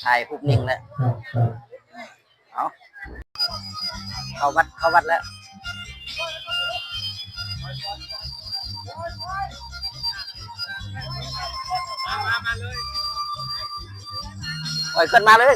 ຖ່າຍຮູບນິ່ງແລ້ວ. ເອົາ ເຂົ້າວັດ ເຂົ້າວັດແລ້ວ. ໂອ້ຍ ຂຶ້ນມາເລີຍ.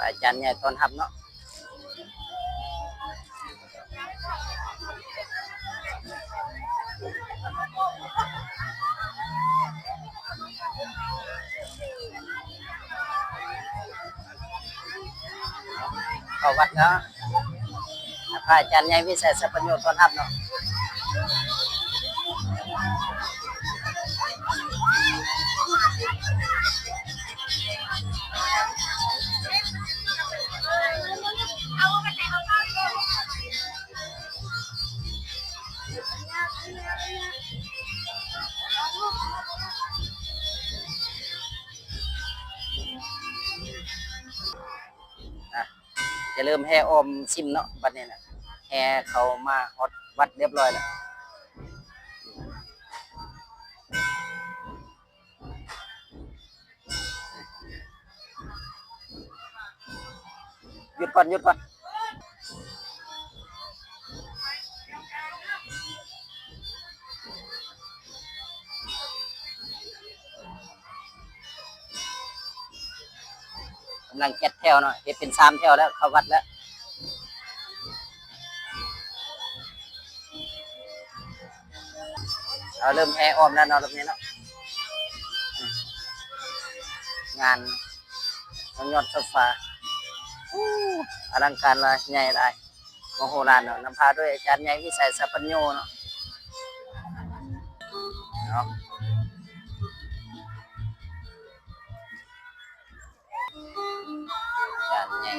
ອາຈານໃຫຍ່ຕ້ອນຮັບເນາະ. ເຂົ້າວັດເນາະ ພະອາຈານໃຫຍ່ວິໄສສັບປະໂຍ ຕ້ອນຮັບເນາະ. ອ່ະ ຈະເລີ່ມແຫ່ອ້ອມສິມເນາະ ບັດນີ້ນະ ແຫ່ເຂົ້າມາຮອດວັດຮຽບຮ້ອຍແລ້ວ. ຢຸດກ່ອນ ຢຸດກ່ອນ. ກຳລັງຈັດແຖວເນາະ ເຮັດເປັນສາມແຖວແລ້ວ ເຂົ້າວັດແລ້ວ. ເອົາ ເລີ່ມແຫ່ອ້ອມແລ້ວເນາະ ແບບນີ້ເນາະ. ງານ ຍອດໂຊຟາ ໂອ້ ອະລັງການຫຼາຍ ໃຫຍ່ຫຼາຍ ມະໂຫລານເນາະ. ນຳພາໂດຍອາຈານໃຫຍ່ວິໄສສັບປະໂຍເນາະ ເນາະ. ຈານໃຫຍ່.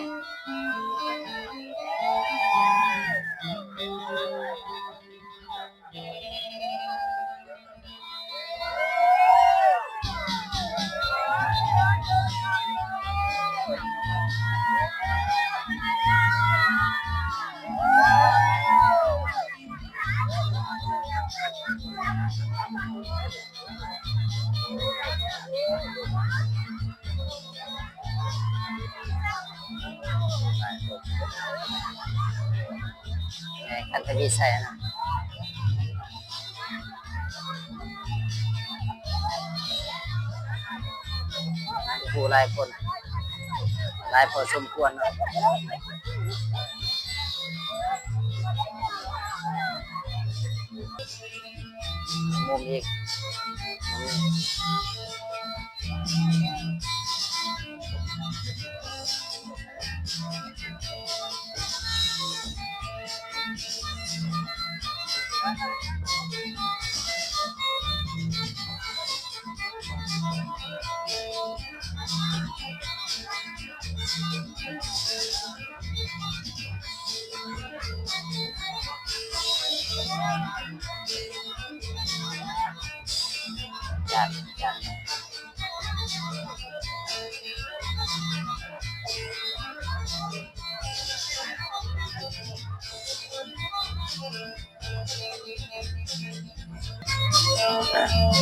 ແມ່ນ ຄັນທະວີໄຊນະ ຜູ້ຫຼາຍຄົນ ຫຼາຍພໍສົມຄວນເນາະ. ມຸມອີກ ມຸມນີ້.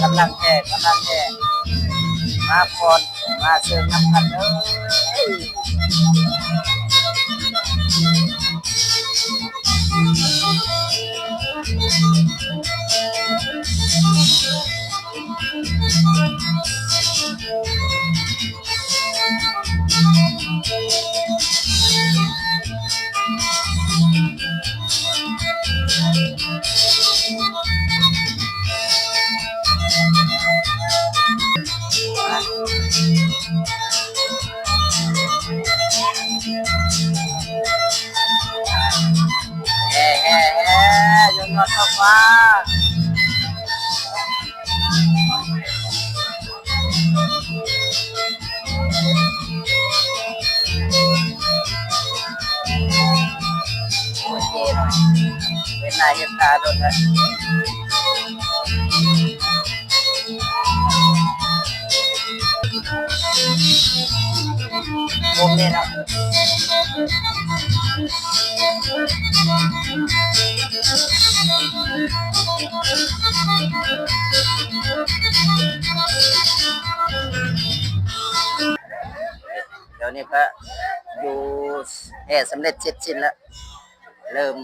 ກຳລັງແຫ່ ກຳລັງແຫ່ ມາຟ້ອນ ມາເຊີນນຳກັນເດີ. ແຫ່ ແຫ່ ແຫ່ ຍົກຍອດຊອກຟ້າ. ເຮັດທ່າດົນແລ້ວ ໂອເຄເນາະ ດຽວນີ້ກະຢູ່ແຫ່ສຳເລັດເສັດສິ້ນແລ້ວ ເລີ່ມ